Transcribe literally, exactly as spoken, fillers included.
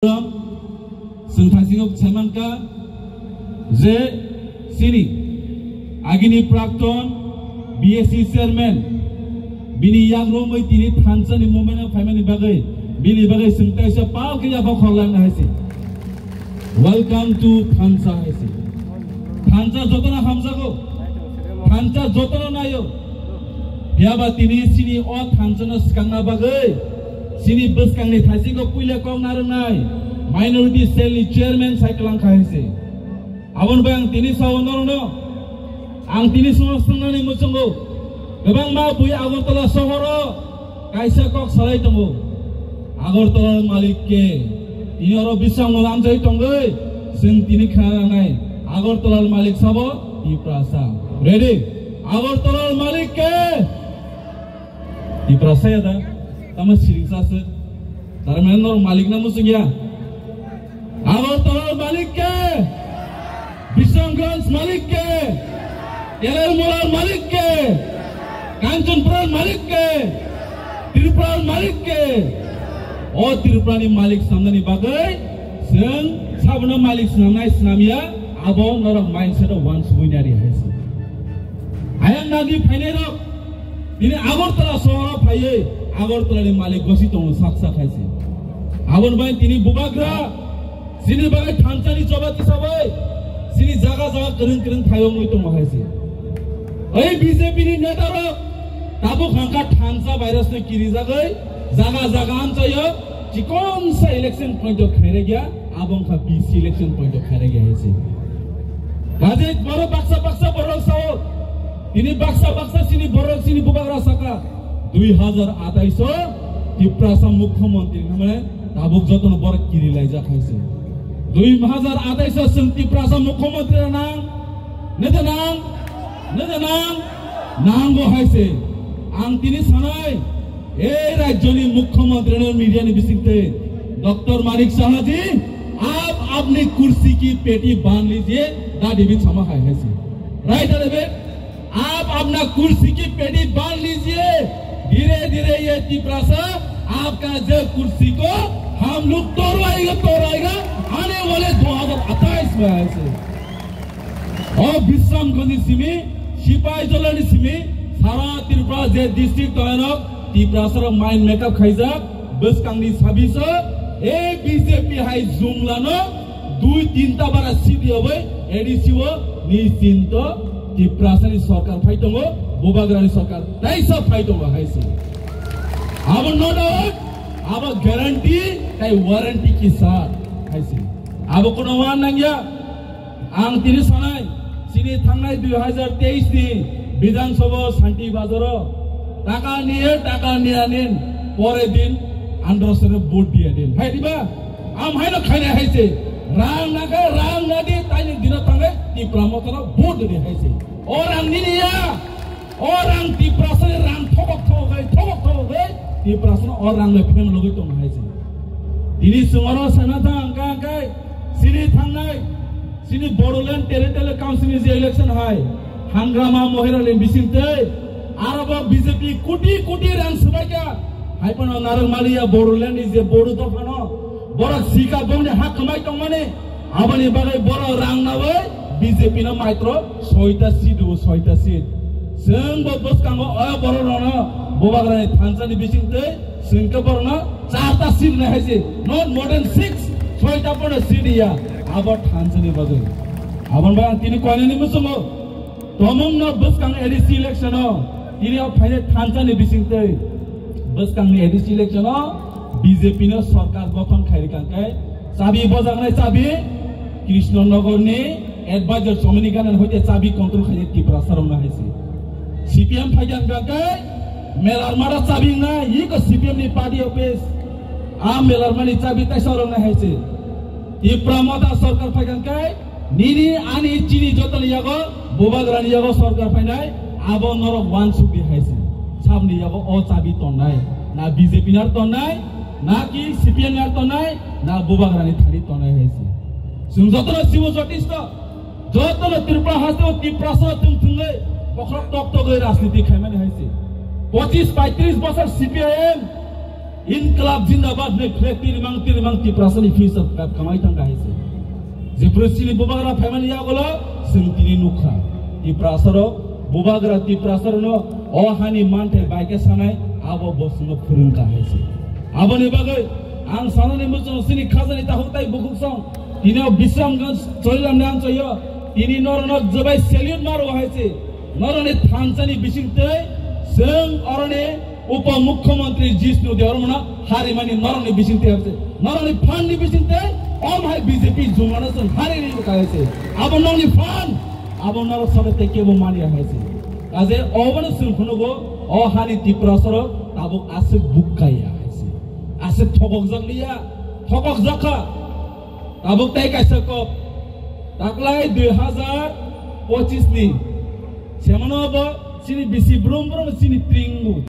Chwng thaisingo sai mankha je chini agini prakton B S C chairman bini yagrumwi tini thansa ni movement o phaimani bagwi, bini bagwi chwng teisa pal khe yaphang khorlangna hai se. Welcome to thansa hai se. Thansa jotono hamjago. Thansa jotono naio. Phiya ba tini chini o thansa no swkangna bagwi chini bwskangni thaisingo puila kok narwknai minority cell ni chairman sai kwlangkha hai se. Aboni bai ang tini sao norokno, ang tini sono swngnani muchungo kwbangma bui Agartala sohoro kaisa kok salai tongo. Agartala malik ke? Tini oro bisang mo lamjai tongwi chwng tini khna nangnai. Agartala malik sabo? Tiprasa. Ready? Agartala malik ke? Tiprasa ya da? Tama siring sa se. Tar mane norok malik na muchung ya? Agartala malik ke? Bisramganj malik ke? Telermula malik ke? Kanchanpur malik ke? Tripura malik ke? O Tripura ni malik samnani bagwi chwng sabono malik swnamnai swnamya, abo norok mindset o wansugwi nari hai se. Ayang nadi phainai rok, tini Agartala sohoro phaiwi Agartala ni malik gosi tongo sak sak hai se. Aboni bai tini bubagra chini bagwi thansa ni choba tisawai chini jaga jaga kwrwng kwrwng thayongwi tongo hai se. Ei B J P ni neta rok tabuk hangkha thansa virus no kirijagwi jaga jaga amchaio chikonsa election point o khairagya, abo wngkha B C election point o khairagya hai se. Gajai borok baksa baksa borok sao, tini baksa baksa chini borok chini bubagra saka, dui hazar atais o Tiprasa mukhyamantri hwnmani tabuk jotono borok kiri laijak hai se. Dui hazar atais o chwng Tiprasa mukhyamantri nang, neta nang, neta nang, nango hai se. Ang tini sanai, ei rajyoni mukhyamantri no media ni bisingtwi, Doctor Manik Saha ji, aap apni kursi ki peti bandh lijiye, da David sama hai hai se. Right or David? आप अपना कुर्सी की पेटी बांध लीजिए, धीरे धीरे ये तिपरासा आपका जो कुर्सी को हम लोग तोड़वाएगा, तोड़वाएगा, आने वाले दो हज़ार अट्ठाईस में ऐसे। O Bisramganj ni simi, Sipaijala ni simi, sara Tripura je district toyano Tiprasa rok mind makeup khaijak, bwskangni sabisa, e B J P hai jumlano dui tinta bara seat yawi A D C o ni chinto Tiprasa ni sorkar phai tongo, Bubagra ni sorkar taisa phai tongo hai se. Abo no doubt, abo guarantee tai warranty ki saath hai se. Abo kono wan nangya. Ang tini sanai, chini thangnai dui hazar teis ni Bidhan Sabha Shanti Bazar o taka niye, taka niya nin, pore din andro sere vote diya din. Hai diba? Am hai no khainai hai se. Rang na kha, rang na di, taini dino thangai, Tipra Motha no vote di hai se. O rang nini ya. O rang Tiprasa ni rang thobok thobok hai, thobok thobok hai, Tiprasa no o rang le phem logoi tong hai se. Tini chwng oro sana thang ka kai, chini thangnai, chini Bodoland Territorial Council ni je election hai, Hangrama Mohira ni bising tei, aro bo B J P kuti kuti rang swbai ka, hai phano narwk maliya Bodoland ni je Bodo dophano, borok sika bongni ha kwmai tongmani, aboni bagwi borok rang nawi B J P no maitro soita seat o, soita seat. Chwng bo bwskango o borok rokno Bubagrani thansa ni bising tei chwng khe borokno charta seat nai hai se, not more than six, soita pono seat ya, abo thansa ni bagwi. Aboni bagwi ang tini koinani muchungo. Tomung no bwskang A D C election o, tini o phainai thansa ni bising tei bwskang ni A D C election o B J P no sorkar gothon khai rikha khe chabi bojaknai chabi Krishna Nagar ni advisor Chomini Ganan hoite chabi control khai Tiprasa rok na hai se. C P M phai kha khe Melarmara chabi na iko C P M ni party office a Melarmani chabi taisa rok na hai se. Tipra Motha sorkar phai kha khe Nini ani chini jotoni yago Bubagrani yago sorkar phainai, abo norok wansuk di hai se. Sabni yago o chabi tonnai, na B J P nar tonnai, na ki C P M nar tonnai, na Bubagrani thani tonnai hai se. Chwng jotono sibo jotisto, jotono Tripura haste o Tiprasa thwng thwngwi bokhorok tok togwi rajniti khaimani hai se. Pochis paitris bosor C P I M Inklab Jindabad ni flag tirimang tirimang Tiprasani future kap kamai tang kahai se. Jephru chini bubagra phaimani yagulo chwng tini nukha. Tiprasarok bubagra Tiprasarokno o hani manthai bai khe sanai abo bo chwngno phwrwng kahai se. Aboni bagwi ang sanani muchung chini khajani takhuk tai bukhuk song tini o Bisramganj cholilamni amchoyo tini norokno jobai salute maro hai se. Norokni thansani bisingtwi chwng oroni Upa Mukhyamantri Jishnu Debbarmano harimani norokni bisingtwi hai se. Norokni phanni bisingtwi om hai B J P jumano chwng harini kahai se. Abo nokni phan, abo norok sabai tei kebo mani hai se. Kaje obono chwng phunugo o hani Tiprasarok tabuk aswk bukkaya hai se. Aswk thokokjak liya, thokokjak kha. Tabuk tei kaisa kok. Taklai dui hazar pochis ni semano bo chini bisi brum brum chini tringo.